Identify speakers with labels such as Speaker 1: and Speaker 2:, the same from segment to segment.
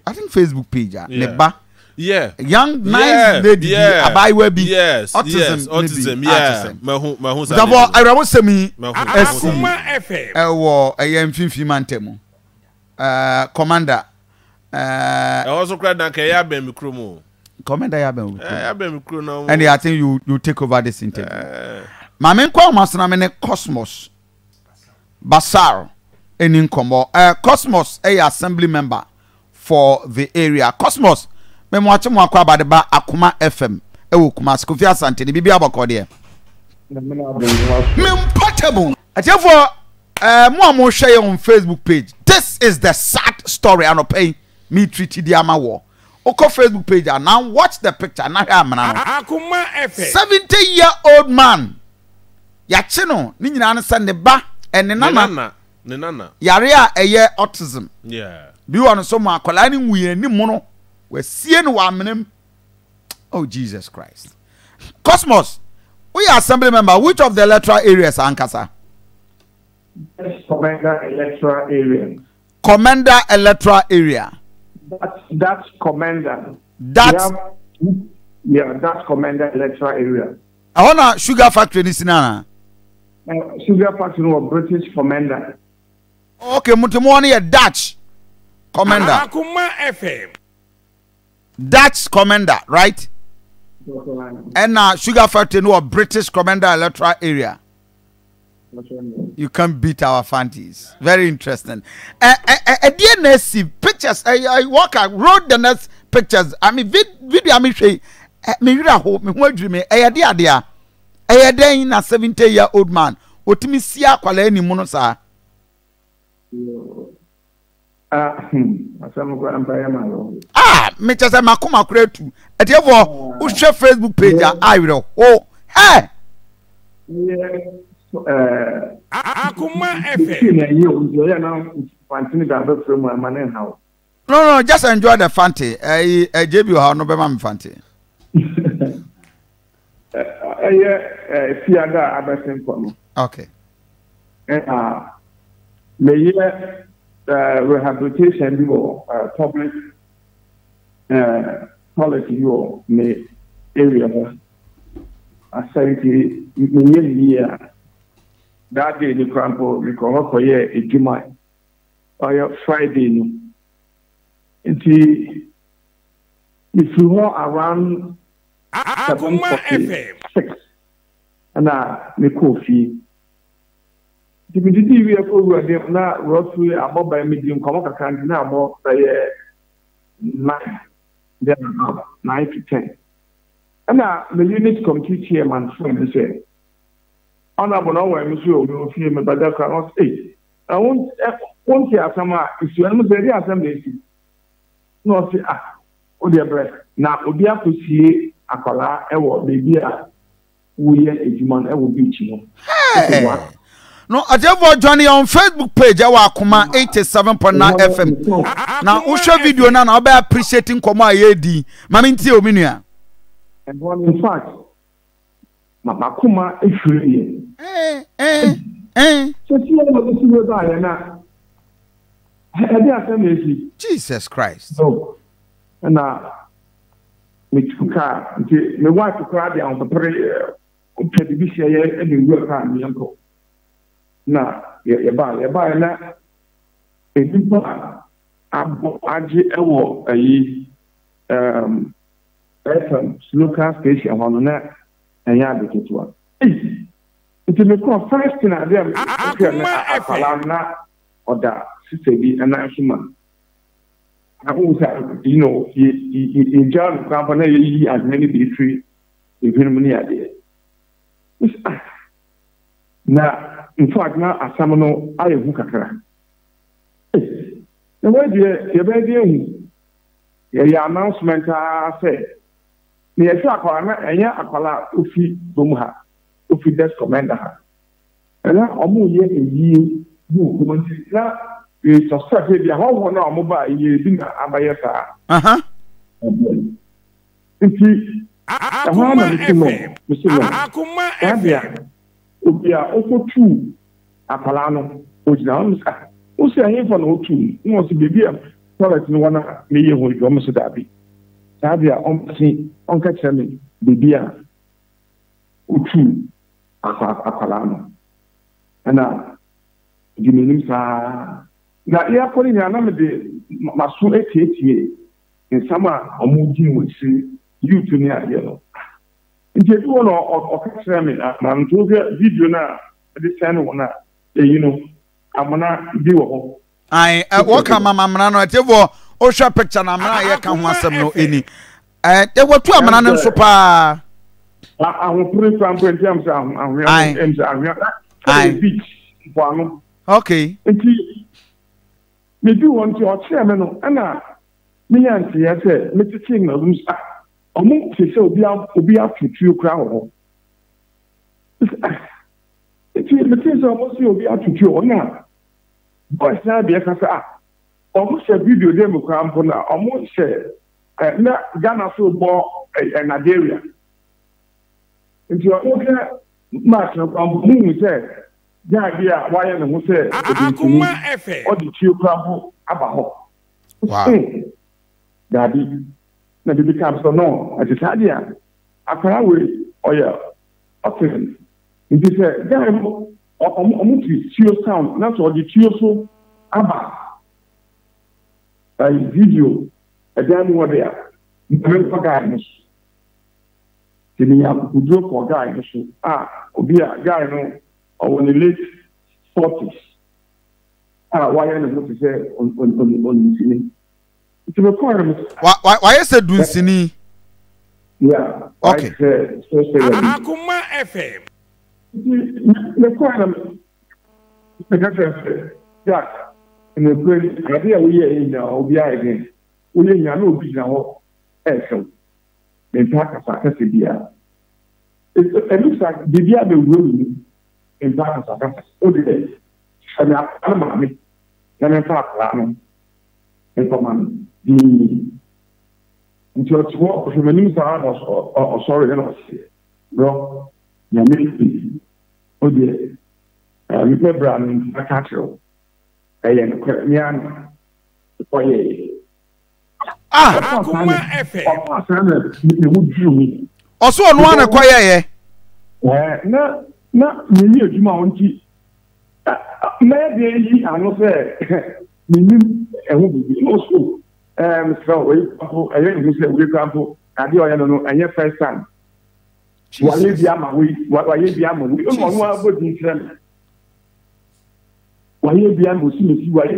Speaker 1: I think Facebook page a ne ba young nice lady bi abaayewa bi autism
Speaker 2: autism
Speaker 1: ne bi
Speaker 2: yeah mahu mahu
Speaker 1: sa dafɔ awerɛhosɛm yi asi ɛwɔ ɛyɛ mfimfini mantam ɛɛ commander
Speaker 2: ɛɛ ɛhɔ so kora dan ka ɛyɛ abɛn mi kurom o
Speaker 1: commander yɛ abɛn obi
Speaker 2: kurom ɛyɛ abɛn mi kurom na
Speaker 1: ɛnna I think you take over this interview maame nkɔ ahoma so na me ne Cosmos. Basar ɛni nkɔmmɔ. Eh, Cosmos ɛyɛ assembly member for the area. Cosmos, me mo akye mo akɔ abade ba Akoma FM ɛwɔ Kumasi. Kofi Asante ne biribi abɔkɔ deɛ. Me mpɔtamu. Atiefoɔ, eh, mo a mo hwɛ yɛ on Facebook page, this is the sad story anɔpa yi me treat di ama wɔ. Wokɔ Facebook page a, now watch the picture na hwɛ amena no.
Speaker 3: Akoma FM.
Speaker 1: 70 year old man. Yɛakye no, ne nyinaa ne sɛ ne ba, ne nana,
Speaker 2: ne nana
Speaker 1: yare a ɛyɛ autism bi wɔ no so ma akwadaa no nwui anim no, wasie no wɔ amena mu. Oh Jesus Christ. Cosmos, woyɛ assembly member, which of the electoral areas ankasa?
Speaker 4: Komenda electoral area.
Speaker 1: Komenda electoral area.
Speaker 4: That's Komenda.
Speaker 1: That.
Speaker 4: Yeah, that's Komenda electoral area.
Speaker 1: Ɛhɔ na sugar factory no si no anaa?
Speaker 4: Sugar factory no wɔ British Komenda.
Speaker 1: Okay, mo nti mo hɔ no yɛ Dutch Komenda.
Speaker 3: Akoma FM.
Speaker 1: Dutch Komenda, right? Ɛna sugar factory no wɔ British Komenda electoral area. You can't beat our fanties. Very interesting. Ɛdeɛ na esi pictures. Walker road the next pictures. I mean video a mehwɛ yi me werɛ ho me ho adwiri me ɛyɛ de adeɛ a ɛyɛ dɛn na 70 year old man otumi si akwadaa anim no saa.
Speaker 4: Ah, asɛm koraa mpa yɛ ma yɛ.
Speaker 1: Ah, mekyɛ sɛ makoma koraa tu. Atiefoɔ, wohwɛ Facebook page a awerɛ ho. Hey!
Speaker 3: Akoma FM.
Speaker 4: Na ɛyɛ o, nti ɛyɛ na fante ne da abɛfra mu ama ne nhaw.
Speaker 1: No, just enjoy the fante. Ɛyi, ɛgye bi wɔ ha, ɔno bɛma me fante.
Speaker 4: Ɛyɛ fiada a abɛsen kɔ no.
Speaker 1: Okay.
Speaker 4: Ɛna meyɛ rehabilitation bi wɔ public toilet bi wɔ me area hɔ. Asɛ nti menyɛ no yie a, that day no koraa mpo mekɔ hɔ kɔyɛɛ adwuma ɔyɛ Friday no. Nti mefiri hɔ around 7:46 ɛna mekɔɔ fie. Nti medidi wie kɔ wura dan mu na roughly abɔ bɛyɛ medi nkɔmmɔ kakra nti na abɔ bɛyɛ 9 there about 9 to 10. Ɛna me unit committee chairman frɛ me sɛ honourable na ɔwɔ ɛmi so yɛ omi ofie me bɛda kora na ɔsɛ ei na won wonte asɛm a esi ɛno sɛ ɛde asɛm na esi na ɔsɛ ah o deɛ brɛ na obi akɔsie akwadaa ɛwɔ beebi a woyɛ adwuma no ɛwɔ beach no.
Speaker 1: Hey! No, atiefo join yɛn on Facebook page ɛwɔ Akoma 87.9 FM. Na wohwɛ video no a na wobɛ appreciate nkɔmmɔ a yɛredi. Ma me ntie omi nua.
Speaker 4: Ɛhɔ no in fact ma makoma ehwiri yɛ.
Speaker 1: Eh, eh, eh.
Speaker 4: Sɛ fie na ɔde si wei baayɛ na ɛde asɛm na esi.
Speaker 1: Jesus Christ.
Speaker 4: No, ɛna metu kaa nti me wife koraa de ahopepere pɛ biribi hyɛ yɛ ɛna ewura kaa no yɛnkɔ na yɛbaa yɛbaa na nnipa a abɔ agye ɛwɔ ɛyi FM local station hɔ no na ɛnyɛ ade ketewa. Nti mekɔɔ first thing ade a mehwɛ no akwadaa no na ɔda sister bi nan so ma ahu sɛ yɛgyaa no koraa mpo na yɛyi adwene no bi firi ehwene mu ne adeɛ. Ah, na in fact na asɛm no ayɛ hu kakra. Na wei deɛ yɛbɛyɛ de ehu yɛyɛ announcement aa sɛ na yɛhwɛ akwadaa na ɛnyɛ akwadaa a ofi kurom ha, ofi desk commander ha. Ɛna wɔn yɛ eyie bi wɔ kurom nti na we suspect ebi ahɔhoɔ no a wɔn ba yie bi na abɛyɛ saa. Nti ɛhɔ ara na mesi no mesi no saa deɛ obi a ɔkɔtuu akwadaa no ogyina hɔ no sɛ wosi ɛhefa na otuu no na ɔsi beebi a. toilet no hɔ na meyɛ ho adwuma. Ɔmo se daabi. Saa deɛ a ɔmse ɔnka kyerɛ me baabi a otuu akwadaa no. Ɛna ɔdi m'anim saa. Na yɛkɔ no nyinaa na mede m'aso atietie nsɛm a wɔdi wɔ akyire, youth ne adeɛ no. Nti ebi wɔ na ɔka kyerɛ me, na nti wohwɛ video no a mede sɛne wo no a, eyi no, amena bi wɔ hɔ.
Speaker 1: Ae, wɔka ma amena no, atiefoɔ, wohwɛ picture no amena a yɛka ho asɛm no ɛni. Wɔtu amena no nso paa.
Speaker 4: Ahopere kora mpo nti am sɛ ahwea no, ɛm sɛ ahwea, ɛyɛ beach, mpoano.
Speaker 1: Okay.
Speaker 4: Nti, medu hɔ nti ɔkyerɛ me no, ɛna menya nteɛ sɛ metete na ɔmo sɛ, ah, ɔmo te sɛ obi obi ato tuo koraa wɔ hɔ. Ah, nti mete sɛ ɔmo se obi ato tuo hɔ na boys na deɛ ka sɛ ah, ɔmo hyɛ video dɛ mu koraa mpo na ɔmo hyɛ ɛ na Ghana so bɔ ɛ Nigeria. Nti ɔmo hwɛ match no koraa mpo ɔmo hu sɛ guy bi a wayɛ ne ho sɛ odinsini ɔde tuo koraa mpo aba hɔ.
Speaker 1: Wow.
Speaker 4: Daabi. Na bibi ka sɛ no ɛte saa deɛ a akwadaa wei ɔyɛ autism. Nti sɛ guy no ɔmo ɔmo te tuo sound na sɛ ɔde tuo so aba ɛyi video ɛdan mu hɔ de a mma menkɔ guy no so. Nti menya akokoduro kɔɔ guy no so a obi a guy no ɔwɔ ne late forties a wayɛ ne ho te sɛ oninsini. Nti mekɔɔ no me.
Speaker 1: Wayɛ sɛ dunsini.
Speaker 4: Yeah,
Speaker 1: okay.
Speaker 4: Wayɛ sɛ sorcerer bi.
Speaker 3: Akoma FM.
Speaker 4: Nti mekɔɔ no meka kyerɛ sɛ Jack, nokorɛ ni adeɛ a woyɛɛ nyinaa obiara yɛ den. Woyɛ nyinaa na obi gyina hɔ ɛrehwɛ wo. Mempɛ akasakasa biara. It looks like biribi abɛwura me mu. Mempɛ akasakasa. Wo deɛ, hyɛ me akwadaa no maame na memfa akwadaa no nkɔma no dinn. Nti ɔte hɔ, ɔhwɛ m'anim saa na ɔsɔre na ɔse, Bro, Nyame nti, wo deɛ, me bra no nti mɛka akyerɛ wo. Ɛyɛ nokorɛ, me ara na mekɔyɛeɛ.
Speaker 1: Ah!
Speaker 3: Akoma FM.
Speaker 4: Ɔkaa saa na me ho dwiriw me.
Speaker 1: Ɔso ɔno ara na ɛkɔyɛeɛ.
Speaker 4: Ɛɛ na na meyi adwuma a nti mɛyɛ deɛ yi ano sɛ menim ɛho biribi. Na ɔso ɛɛ mesrɛ wo wei mpo ɛyɛ ne ho sɛ wei kora mpo adeɛ ɔyɛ no no ɛnyɛ first time. Wayɛ bi ama wei wayɛ bi ama wei ɛna ɔno ara bɔ din kyerɛ me. Wayɛ bi ama osimesi wayɛ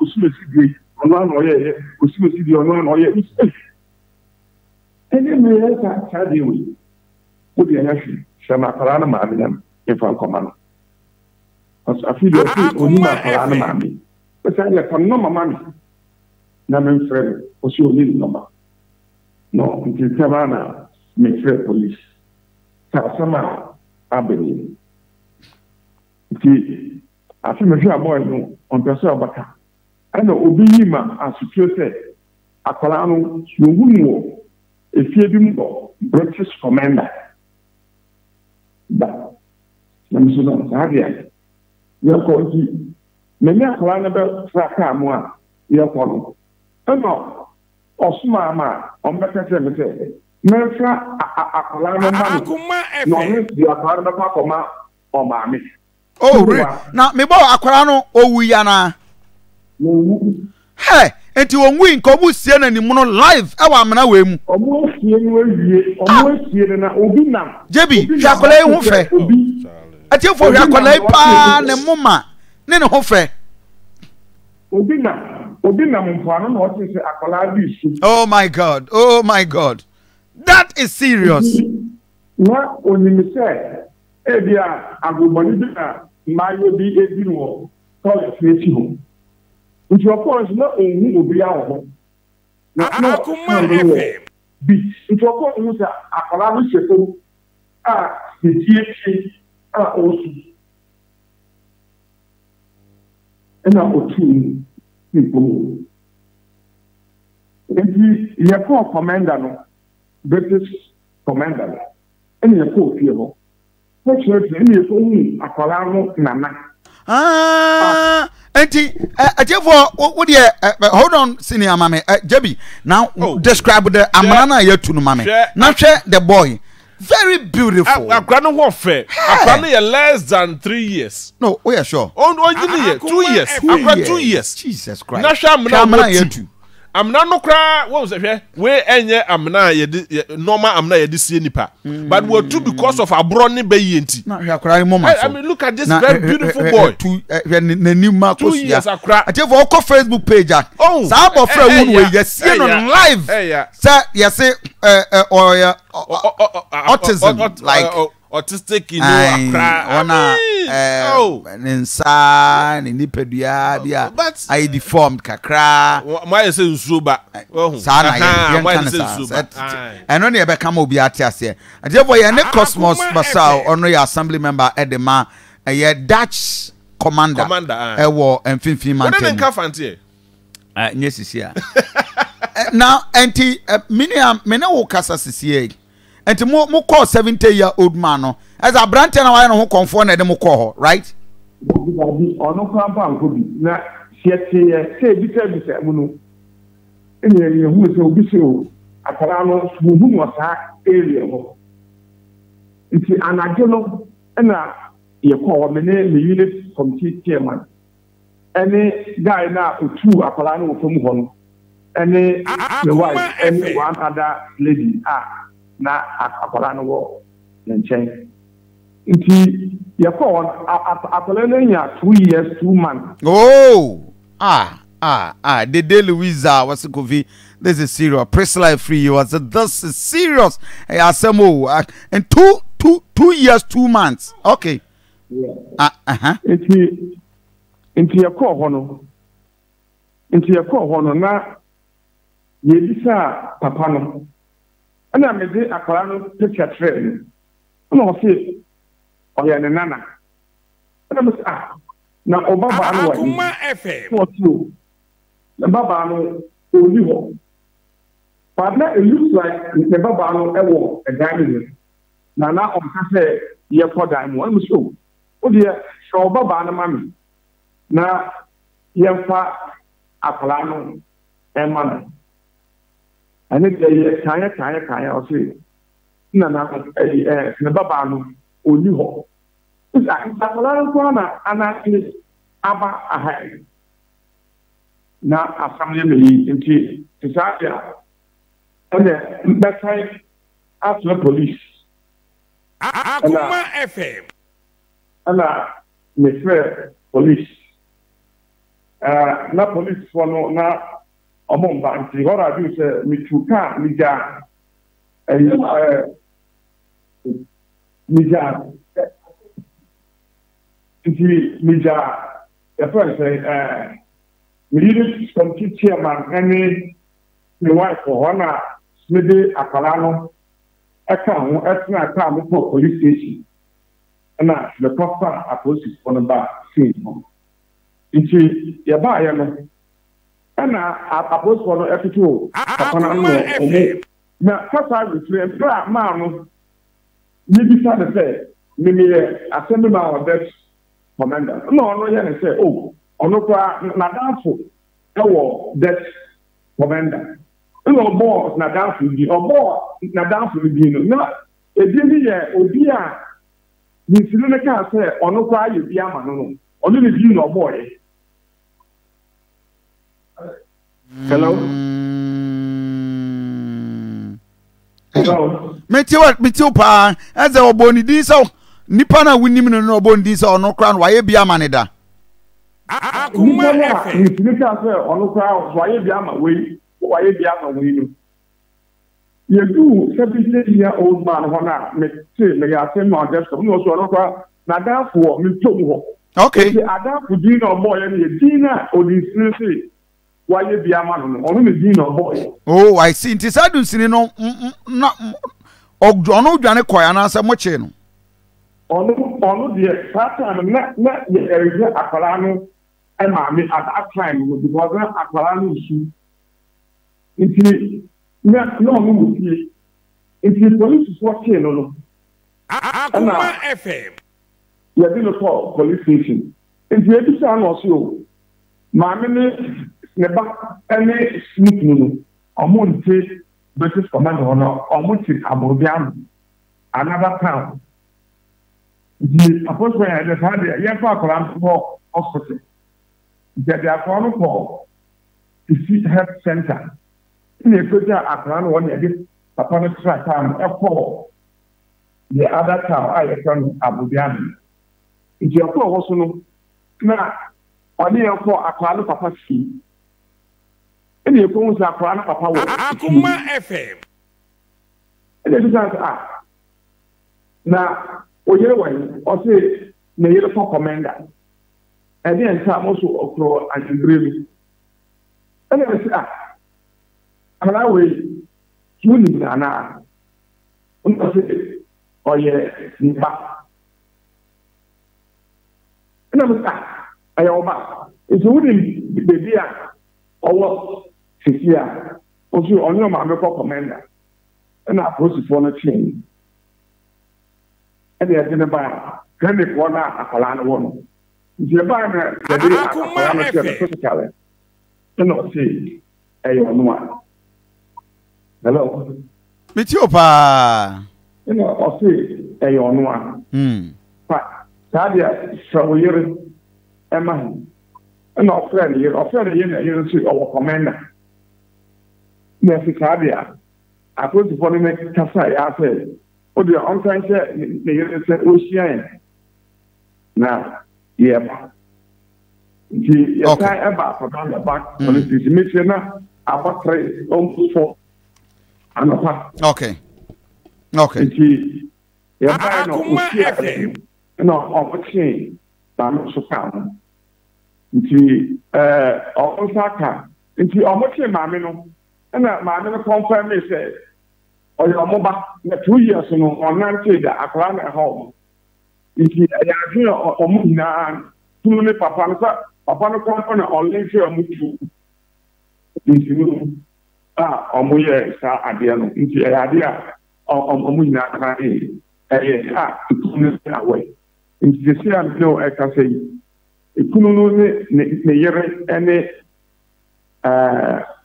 Speaker 4: osimesi deɛ ɔno ara na ɔyɛɛyɛ osimesi deɛ ɔno ara na ɔyɛ ɛne meyɛ saa saa deɛ wei wo deɛ ɛnyɛ hwee hyɛ ma akwadaa no maame na mfa nkɔma no afei deɛ ɔse onim akwadaa no maame ɛsɛ deɛ fa nɔma ma me na memfrɛ no ɔse ɔni ne nɔma no nti ntɛm ara na mefrɛ polisi sɛ asɛm a aba nie Nti afe mehwɛ a boy no ɔmpɛ sɛ ɔbɛka ɛna obi yi ma asotire sɛ akwadaa no wɔhu no wɔ efie bi mu wɔ British Commander ba na me so no saa deɛ yɛkɔ nti me ne akwadaa no bɛtra kaa mu a yɛkɔ no ɛna ɔsomaa ma ɔmbɛka kyerɛ me sɛ mɛmfa akwadaa no ma no na ɔno de akwadaa no bɛkɔ akɔma ɔmaame.
Speaker 1: Oh, re na mebɔ akwadaa no owu yi anaa?
Speaker 4: Owu.
Speaker 1: Hɛ, nti onwui nka ɔmo sie no animono live ɛwɔ amena wei mu.
Speaker 4: Ɔmo asie no awie, ɔmo ah. asie no na obi nam.
Speaker 1: Jebi, hwɛ akwadaa yi ho fɛ. Atiefo hwɛ akwadaa yi paa ne moma ne ne ho fɛ.
Speaker 4: Obi nam, obi nam mpoano na ɔte sɛ akwadaa bi su.
Speaker 1: Oh my God, oh my God, that is serious.
Speaker 4: Na onim sɛ Ebia agobɔne bi na mmaayewa bi redi no wɔ tɔlɛt no akyi hɔ. Nti ɔkɔɔ nso na onhu obiara wɔ hɔ. Na na
Speaker 3: Akoma
Speaker 4: ɔka no wɔ
Speaker 3: FM.
Speaker 4: beach. Nti ɔkɔɔ no hu sɛ akwadaa no hyɛ fam a ne ti apue a ɔresu. Ɛna otuu no fii fam hɔ. Nti yɛkɔɔ kɔmɛnda no, British kɔmɛnda no. Ɛna yɛkɔɔ fie hɔ kɔkyerɛkyerɛ ɛna yɛkɔhuu akwadaa no nana.
Speaker 1: Ah, Nti atiefoɔ wo deɛ hold on senior ma me Jabi now oh. Describe the amena na yɛatu no ma me na hwɛ the boy very beautiful.
Speaker 2: Akora no ho fɛ. Akora no yɛ less than 3 years.
Speaker 1: No, o yɛ sure.
Speaker 2: Onyini yɛ 2 years. Akora 2 years.
Speaker 1: Jesus Christ.
Speaker 2: Na hwɛ amena a wɔtu. Amena no koraa wɔn sɛ hwɛ wei ɛnyɛ amena a yɛde normal amena a yɛde sie nipa. But wɔtu because of aborɔ ne bɛ yie nti.
Speaker 1: Na hwɛ akora no moma so.
Speaker 2: I mean, look at this very beautiful boy.
Speaker 1: Tu hwɛ n'anim ma
Speaker 2: kosua. 2 years akora.
Speaker 1: Atiefo ɔkɔ Facebook page a.
Speaker 2: Oh.
Speaker 1: Saa abɔfra wu no wei yɛsie no live. Sɛ yɛse ɛ ɔyɛ autism like.
Speaker 2: Autistic akora.
Speaker 1: Wɔn a ne nsa ne nipadua bi a ayɛ deformed kakra.
Speaker 2: Mo ayɛ sɛ nsuo ba.
Speaker 1: Saa na yɛn ka ne saa. Ɛno ne yɛbɛka ma obi ate aseɛ. Atiefo yɛn ne Cosmos Basao, ɔno yɛ assembly member ɛde ma ɛyɛ Dutch commander ɛwɔ mfimfini mantam.
Speaker 2: Wɔn ne nka fanteɛ.
Speaker 1: Nyɛ sisi a. Na nti mene mene wo kasa sisi yi. Nti mo mo kɔɔ 70 year old man no ɛsɛ aberanteɛ na wayɛ ne ho kɔnfoɔ na ɛde mo kɔɔ hɔ, right?
Speaker 4: Dabi dabi, ɔno koraa mpo ankɔ bi. Na yɛteeɛ sɛ ebisabisa mu no, ɛna yɛhuu sɛ obi sɛ o, akwadaa no wɔhu no wɔ saa area hɔ. Nti anadwo no ɛna yɛkɔɔ hɔ, me ne me unit committee chairman ɛne guy no a otuu akwadaa no wɔ fam hɔ no ɛne me wife ɛne one other lady a na akwadaa no wɔ ne nkyɛn. Nti yɛkɔɔ hɔ no, akwadaa no anya 2 years 2 months.
Speaker 1: Oh, ah, ah, ah. Dede Louisa wɔsi Kofi, this is serious. Priscilla Free wɔsi, this is serious. Ɛyɛ asɛm o. Ah, and 2 years 2 months. Okay.
Speaker 4: Yeah.
Speaker 1: Ah, uh-huh.
Speaker 4: Nti yɛkɔɔ hɔ no, nti yɛkɔɔ hɔ no na yɛbisaa papa no, ɛna mede akwadaa no picture kyerɛɛ no, ɛna ɔse ɔyɛ ne nana. Ɛna mese, ah, na ɔbabaa no wɔ he? Ɛna ɔse o, ne babaa no ɔnni hɔ. But na it looks like ne babaa no wɔ ɛdan no mu, na na ɔmpɛ sɛ yɛkɔ dan mu. Ɛna mese o, wo deɛ hwɛ wo babaa no ma me na yɛmfa akwadaa no mma no. Ɛne deɛ yɛ kaeɛ kaeɛ kaeɛ, ɔse nana no ɛyi ɛɛ ne babaa no ɔnni hɔ. Nti akwadaa no nko ara na anante aba aha yi na asɛm no yɛ me yi nti te saa deɛ a ɛnna mɛsan afrɛ police. Ɛna ɛna mefrɛ police. Ɛɛ na policefoɔ no na ɔmo mba nti hɔ na adwene sɛ metu kaa megyaa ɛyi ɛɛ megyaa nti megyaa yɛfrɛ no sɛ ɛɛ me unit committee chairman ɛne me wife wɔ hɔ na mede akwadaa no ɛka ho ɛtena kaa mo kɔ police station ɛna mekɔfa apolisifoɔ no ba scene hɔ. Nti yɛbaeɛ no ɛna apolisifoɔ no ɛtotoo papa no ano na ɔmo na kasa refiri mmerɛ a maa no mebisa no sɛ me meyɛ assemblyman wɔ desk commander na ɔno yɛ ne sɛ o ɔno koraa n'adamfo ɛwɔ desk commander ɛna ɔbɔɔ n'adamfo din, ɔbɔɔ n'adamfo no din no na edin no yɛ obi a ninsini no kaa sɛ ɔno koraa yɛ bi ama no no ɔno ne din na ɔbɔɔyɛ. Hello. Hello.
Speaker 1: Mete wa mete wo paa ɛsɛ ɔbɔ ne din sɛ nipa no a wonim no no ɔbɔ ne din sɛ ɔno koraa no wayɛ bi ama ne da.
Speaker 4: Nipa no a ninsini kaa sɛ ɔno koraa wayɛ bi ama wei wayɛ bi ama wei no yɛduu 70 year old man hɔ no a mete meyɛ asɛm ma ɔdɛ so na ɔso ɔno koraa n'adamfo wɔ me tom hɔ. Nti adamfo din na ɔbɔɔyɛ no yɛ din a odinsini se wayɛ bi ama no no, ɔno ne din na ɔbɔɔyɛ.
Speaker 1: Oh, I see. Nti saa dunsini no na ɔno dwane kɔɛ anaasɛ mokyee no?
Speaker 4: Ɔno deɛ saa time no na yɛrehwɛ akwadaa no maame at that time no because na akwadaa no nsu nti na ɔno wɔ fie nti polisifoɔ kyee no no ɛna yɛde no kɔɔ police station nti ebisaa na ɔse o. Maame ne ne ba ne ne kunu no, wɔnte British Command hɔ no, wɔte Aborobeano, another town. Nti apolisifoɔ yɛ ɛdɛ saa deɛ yɛmfa akwadaa no kɔ hospital. Nti yɛde akwadaa no kɔ Sisi Health Center. Ɛna yɛkɔgyaa akwadaa no hɔ na yɛde papa no tra kaa mu ɛkɔɔ the other town a yɛfrɛ no Aborobeano. Nti yɛkɔɔ hɔ so no na ɔne yɛn kɔɔ akwadaa no papa fie. Ɛna yɛkɔhu sɛ akwadaa no papa wɔ fie.
Speaker 3: Akoma FM.
Speaker 4: Ɛna yɛbisa no sɛ ah na wo yere wɔ he? Ɔse ne yere kɔ kɔmɛnda. Ɛdeɛ nta mo so ɔkorɔ anwummere mu. Ɛna mese ah akwadaa wei wonim no anaa? Ɛna ɔse ɔyɛ ne ba. Ɛna mese ah ɛyɛ wo ba? Nti wonim baabi a ɔwɔ seesei a? Ɔse ɔne ɔmaame kɔ kɔmɛnda. Ɛna apolisifoɔ no kyee no. Ɛna yɛde no baa clinic hɔ no a akwadaa no wɔ no. Nti ɛbaa na yɛde akwadaa no kyerɛ no physically. Ɛna ɔse ɛyɛ ɔno a. Hello?
Speaker 1: Metie o paa.
Speaker 4: Ɛna ɔse ɛyɛ ɔno a.
Speaker 1: Hmm.
Speaker 4: Pa, saa deɛ frɛ wo yere ɛma he. Ɛna ɔfrɛ ne yere, ɔfrɛ ne yere na yere nso ɔwɔ kɔmɛnda. Na ɛse saa deɛ a, apolisifoɔ no ne kasaeɛ ara sɛ wo deɛ ɔnka nkyerɛ ne yere sɛ ɔnhyia yɛn na yɛreba. Nti yɛsan ɛba akɔda back police station. Mekyerɛ na abɔ 3 almost 4 anɔpa.
Speaker 1: Okay. Okay.
Speaker 4: Nti yɛbaeɛ na ɔhyia yɛn na ɔmo kyee maame nso kaa ho. Nti ɛɛ ɔmo nsa aka. Nti ɔmo kyee maame no ɛna maame no confirm sɛ ɔyɛ ɔmo ba na 2 years no ɔnante da, akwadaa na ɛha ɔmo. Nti ɛyɛ adwene a ɔmo nyinaa kunu ne papa no sɛ papa no kwan na ɔlenhwɛ ɔmo tu nti no a ɔmo yɛ saa adeɛ no. Nti ɛyɛ adeɛ a ɔmo nyinaa kan ɛyɛ a ekunu no awɛ. Nti sisi a ne ɛkasa yi, ekunu no ne ne yere ɛne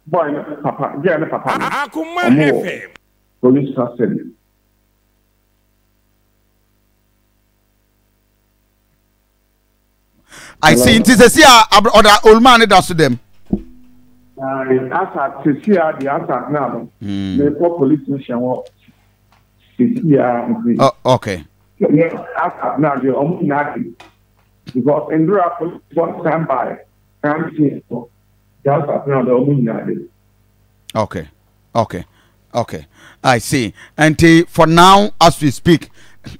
Speaker 4: boy no papa, girl no papa no, ɔmo wɔ police custody.
Speaker 1: I see. Nti sɛ si a ɔda oluma ne da so dɛm.
Speaker 4: Asa sisi a deɛ asa na no. Mekɔ police station hɔ sisi a nti.
Speaker 1: Oh, okay.
Speaker 4: Asa na deɛ ɔmo nyinaa de because ndura police fɔ stand by crime scene hɔ deɛ asa na deɛ ɔmo nyinaa de.
Speaker 1: Okay. I see. Nti for now as we speak,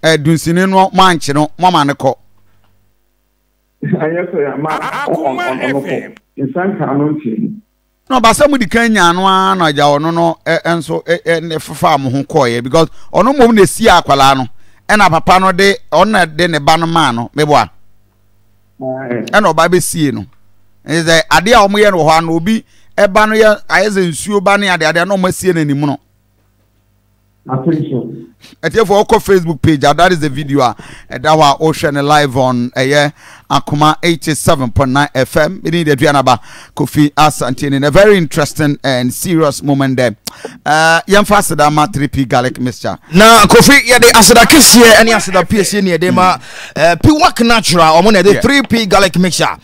Speaker 1: dunsini no mo ankye no, mo ama ne kɔ.
Speaker 4: Ɛyɛ sɛ yɛama ɔno kɔ nsanka no nkyɛn mu.
Speaker 1: Na ɔba sɛ mo di kan nyaa no ara na agya ɔno no nso ne fefa mo ho kɔɔeɛ because ɔno mmom na esi akwadaa no, ɛna papa no de ɔno na de ne ba no maa no meboa, ɛna ɔba bɛsie no. Ɛsɛ sɛ adeɛ a wɔyɛ no wɔ hɔ ano obi ɛba no yɛ ayɛ sɛ nsuo ba ne adeɛ adeɛ na wɔn asie no anim no. Ɛtiɛfo ɔkɔ Facebook page, that is the video a ɛda hɔ a ɔhwɛ no live on ɛyɛ Akoma 87.9 FM. Mene de aduanaba Kofi Asante in a very interesting and serious moment there. Yɛmfa aseda ma 3P garlic mixture.
Speaker 5: Na Kofi, yɛde aseda kɛseɛ ne aseda piesie ne yɛde ma Piwak Natural, ɔmo na yɛde 3P garlic mixture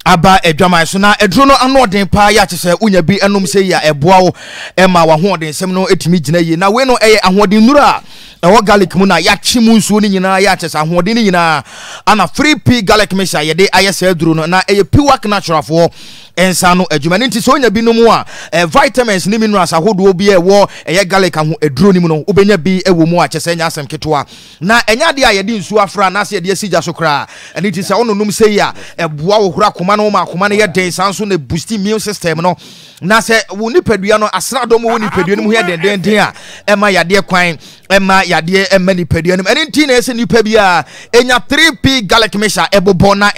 Speaker 5: aba adwaman so. Na aduro no ano ɔden paa yɛ akyɛ sɛ wonya bi ɛnom sɛ yi a, ɛboa wo ɛma w'ahoɔden nsɛm no ɛtumi gyina yie. Na wei no ɛyɛ ahoɔden nnuro a ɛwɔ garlic mu na yɛakye mu nsuo no nyinaa yɛ akyɛ sɛ ahoɔden no nyinaa ana 3P garlic mixture yɛde ayɛ saa aduro no. Na ɛyɛ Piwak Naturalfoɔ nsa no adwuma no nti sɛ onya bi nom a, vitamins ne minerals ahodoɔ bi a ɛwɔ ɛyɛ garlic aho aduro no mu no, wobɛnya bi wɔ mu a kyɛ sɛ ɛnyɛ asɛm ketewa. Na ɛnyɛ adeɛ a yɛde nsuo afra anaasɛ yɛde asi gya so koraa. Ɛno nti sɛ wononom sei a, ɛboa wo horo akoma no ma akoma no yɛ den, saa nso na boost immune system no. Na sɛ wo nipadua no asraadɔm wɔ nipadua no mu yɛ dendenden a, ɛma yadeɛ kwan ɛma yadeɛ ɛma nipadua no mu. Ɛno nti na ɛsɛ nipa bi a ɛnya 3P garlic mixture ɛbobɔ na.